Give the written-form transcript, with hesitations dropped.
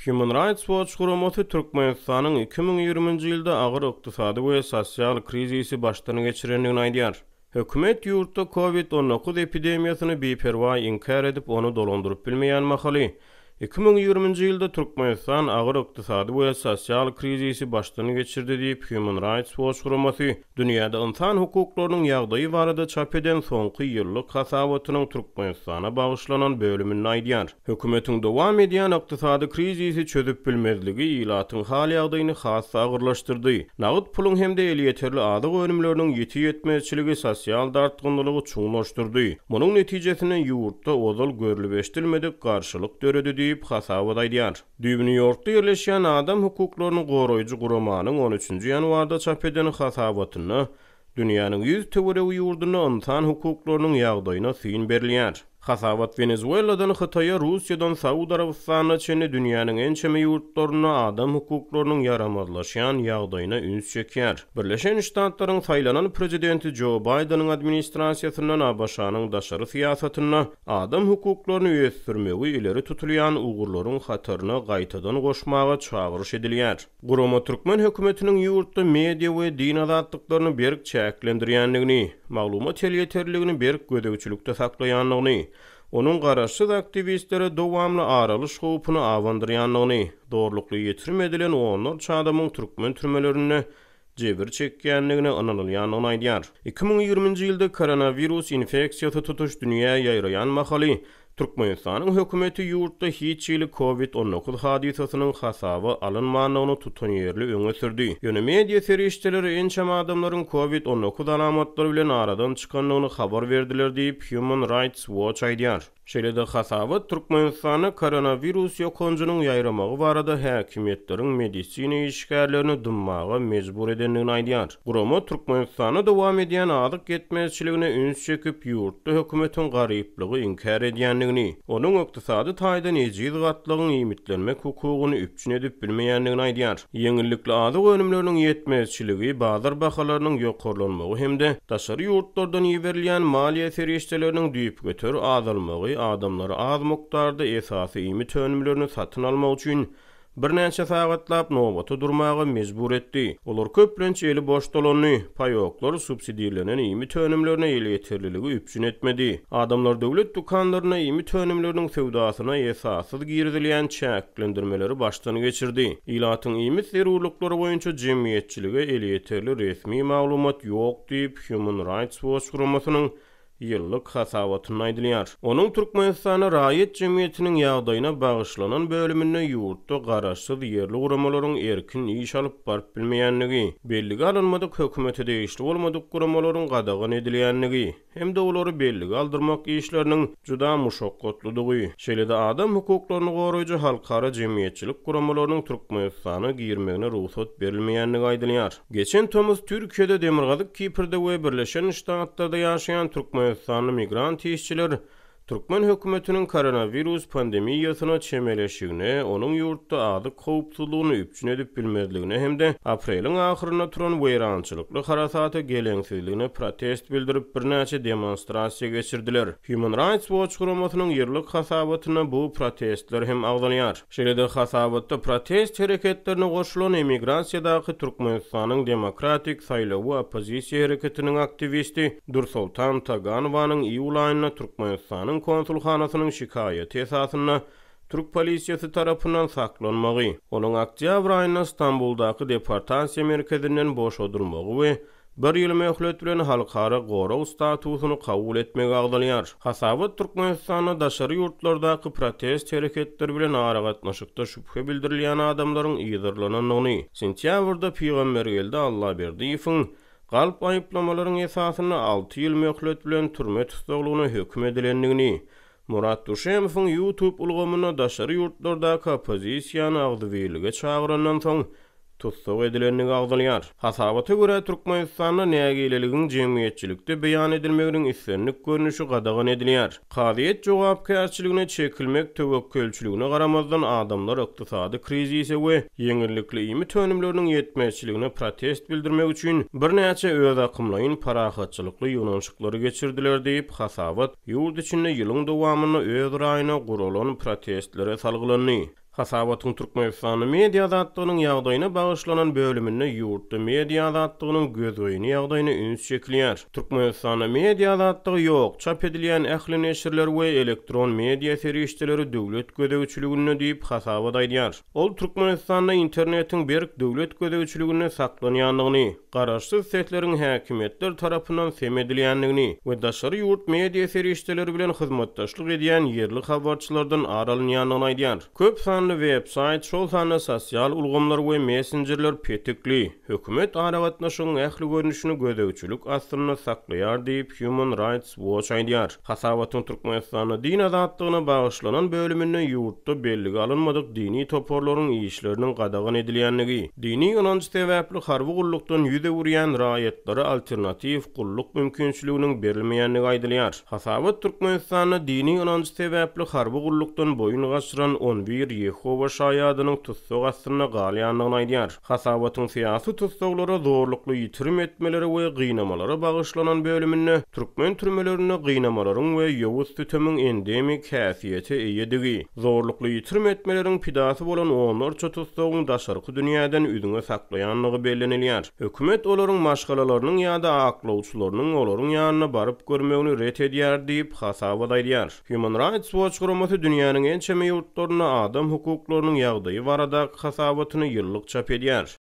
Human Rights Watch guramasy Türkmenistanyň 2020-nji ýylda agyr ykdysady we sosial krizisi başdan geçirendigini aýdýar. Hökümet ýurtda Covid 19 epidemiýasyny biperwaý inkär edip, ony dolandyryp bilmeýän mahaly, 2020-nji ýylda Türkmenistan agyr ykdysady we sosial krizisi başdan geçirdi diýip, Human Rights Watch guramasy dünýäde ynsan hukuklarynyň ýagdaýy barada çap eden soňky ýyllyk hasabatynyň Türkmenistana bagyşlanan bölüminde aýdýar. Hökümetiň dowam edýän ykdysady krizisi çözüp bilmezligi ilatyň hal-ýagdaýyny has-da agyrlaşdyrdy. Nagt puluň hem-de elýeterli azyk önümleriniň ýiti ýetmezçiligi sosial dartgynlylygy çuňlaşdyrdy. Munuň netijesinde ýurtda ozal görlüp-eşidilmedik garşylyk döredi diýip, hasabat aýdýar. Düýbi Nýu-Ýorkda ýerleşýän adam hukuklaryny goraýjy guramanyň on üçünji ýanwarda çap eden hasabatynda dünýäniň ýüz töweregi ýurdunda ynsan hukuklarynyň ýagdaýyna syn berilýär. Hasabat Wenezueladan Hytaýa, Russiýadan Saud Arabystanyna çenli dünýäniň ençeme ýurtlarynda adam hukuklarynyň ýaramazlaşýan ýagdaýyna üns çekýär. Birleşen Ştatlaryň saýlanan prezidenti Jo Baýdeniň administrasiýasyndan ABŞ-nyň daşary syýasatynda adam hukuklaryny ösdürmegi ileri tutulýan ugurlaryň hataryna gaýtadan goşmaga çagyryş edilýär. Gurama türkmen hökümetiniň ýurtda media we din azatlyklaryny berk çäklendirýändigini, maglumat elýeterliligini berk gözegçilikde saklaýandygyny, onuň garaşsyz aktiwistlere dowamly ar alyş howpuny abandyrýandygyny, zorlukly ýitirim edilen onlarça adamyň türkmen türmelerinde jebir çekýändigine ynanylýandygyny aýdýar. 2020-nji ýylda koronawirus infeksiýasy tutuş dünýä ýaýraýan mahaly, Türkmenistanyň hökümeti ýurtda hiç hili Covid 19 hadysasynyň hasaba alynmandygyny tutanýerli öňe sürdi. Ýöne media serişdeleri ençeme adamlaryň Covid 19 alamatlary bilen aradan çykandygyny habar berdiler diýip, Human Rights Watch aýdýar. Şeýle-de hasabat Türkmenistanda koronawirus ýokanjynyň ýaýramagy barada häkimiýetleriň medisina işgärlerini dymmaga mejbur edendigini aýdýar. Gurama Türkmenistanda dowam edýän azyk ýetmezçiligine üns çekip, ýurtda hökümetiň garyplygy inkär edýändigini, onuň ykdysady taýdan ejiz gatlagyň iýmitlenmek hukugyny üpjün edip bilmeýändigini aýdýar. Ýeňillikli azyk önümleriniň ýetmezçiligi, bazar bahalarynyň ýokarlanmagy hem-de daşary ýurtlardan iberilýän maliýe serişdeleriniň düýpgöter azalmagy adamlary az mukdarda esasy iýmit önümlerini satyn almak üçin Birnäçe sagatlap nobata durmaga mejbur etdi. Olar köplenç eli boş dolandy. Paýoklar subsidirlenen iýmit önümlerine elýeterliligi üpjün etmedi. Adamlar döwlet dükanlarynda iýmit önümleriniň söwdasyna esassyz girizilýän çäklendirmeleri başdan geçirdi. Ilatyň iýmit zerurlyklary boýunça jemgyýetçilige elýeterli resmi maglumat ýok diýip, Human Rights Watch guramasynyň ýyllyk hasabatynda aýdylýar. Onuň Türkmenistanda raýat jemgyýetiniň ýagdaýyna bagyşlanan bölüminde ýurtda garaşsyz ýerli guramalaryň erkin iş alyp baryp bilmeýändigi, bellige alynmadyk hökümete degişli bolmadyk guramalaryň gadagan edilýändigi hem-de olary bellige aldyrmak işleriniň juda muşakgatlydygy, şeýle-de adam hukuklaryny goraýjy halkara jemgyýetçilik guramalarynyň Türkmenistana girmegine rugsat berilmeýändigi aýdylýar. Geçen tomus Türkiýede, Demirgazyk Kiprde we Birleşen Ştatlarda ýaşaýan türkmenistanly migrant işçiler türkmen hökümetiniň koronawirus pandemiýasyna çemeleşigine, onuň ýurtda azyk howpsuzlygyny üpjün edip bilmezligine hem-de apreliň ahyrynda turan weýrançylykly harasata geleňsizligine protest bildirip birnäçe demonstrasiýa geçirdiler. Human Rights Watch guramasynyň ýyllyk hasabatynda bu protestler hem agzalýar. Şeýle-de hasabatda protest hereketlerine goşulan emigrasiýadaky Türkmenistanyň demokratik saýlawy oppozisiýa hereketiniň aktiwisti Dürsoltan Taganowanyň iýul aýynda Türkmenistanyň konsulhanasynyň şikaýaty esasynda türk polisiýasy tarapyndan saklanmagy, onuň oktýabr aýynda Stambuldaky deportasiýa merkezinden boşadylmagy we bir ýyl möhlet bilen halkara gorag statusyny kabul etmegi agzalýar. Hasabat Türkmenistanda daşary ýurtlardaky protest hereketleri bilen aragatnaşykda şübhe bildirilýän adamlaryň yzarlanandygyny, sentýabrda Pygambergeldi Allaberdiýewiň galp aýyplamalaryň esasynda alty ýyl möhlet bilen türme tussaglygyna höküm edilendigini, Murat Duşemowyň YouTube ulgamynda daşary ýurtlardaky oppozisiýany agzybirlige çagyrandan soň tussag edilendigi agzalýar. Hasabata görä, Türkmenistanda nägileligiň jemgyýetçilikde beýan edilmeginiň islendik görnüşi gadagan edilýär. Kazyýet jogapkärçiligine çekilmek töwekgelçiligine garamazdan, adamlar ykdysady krizise we ýeňillikli iýmit önümleriniň ýetmezçiligine protest bildirmek üçin birnäçe özakymlaýyn parahatçylykly ýygnanyşyklary geçirdiler diýip, hasabat ýurt içinde ýylyň dowamynda öz raýyna guralan protestlere salgylandy. Hasabatyň Türkmenistanda media azatlygynyň ýagdaýyna bagyşlanan bölüminde ýurtda media azatlygynyň gözgyny ýagdaýyna üns çekilýär. Türkmenistanda media azatlygy ýok, çap edilýän ähli neşirler we elektron media serişdeleri döwlet gözegçiliginde diýip, hasabat aýdýar. Ol Türkmenistanda internetiň berk döwlet gözegçiliginde saklanýandygyny, garaşsyz sesleriň häkimiýetler tarapyndan sem edilýändigini we daşary ýurt media serişdeleri bilen hyzmatdaşlyk edýän ýerli habarçylardan ar alynýandygyny aýdýar. Köp sanly web-saýt, şol sanda sosial ulgamlar we messenjerler petikli, hökümet aragatnaşygyň ähli görnüşini gözegçilik astynda saklaýar diýip, Human Rights Watch aýdýar. Hasabatyň Türkmenistanda din azatlygyna bagyşlanan bölüminde ýurtda bellige alynmadyk dini toparlaryň işleriniň gadagan edilýändigi, dini ynanç sebäpli harby gullukdan ýüz öwürýän raýatlara alternatiw gulluk mümkinçiliginiň berilmeýändigi aýdylýar. Hasabat Türkmenistanda dini ynanç sebäpli harby gullukdan boýun gaçyran 11 Ýehowa şaýadynyň tussag astynda galýandygyny aýdýar. Hasabatyň syýasy tussaglara zorlukly ýitirim etmelere we gynamalara bagyşlanan bölüminde türkmen türmelerinde gynamalaryň we ýowuz sütemiň endemik häsiýete eýedigi, zorlukly ýitirim etmeleriň pidasy bolan onlarça tussagyň daşarky dünýäden üzňe saklaýandygy bellenilýär. Hökümet olaryň maşgalalarynyň ýa-da aklawçylarynyň olaryň ýanyna baryp görmegini ret edýär diýip, hasabat aýdýar. Human Rights Watch guramasy dünýäniň ençeme ýurtlarynda adam hukuklarynyň ýagdaýy baradaky hasabatyny ýyllyk çap edýär.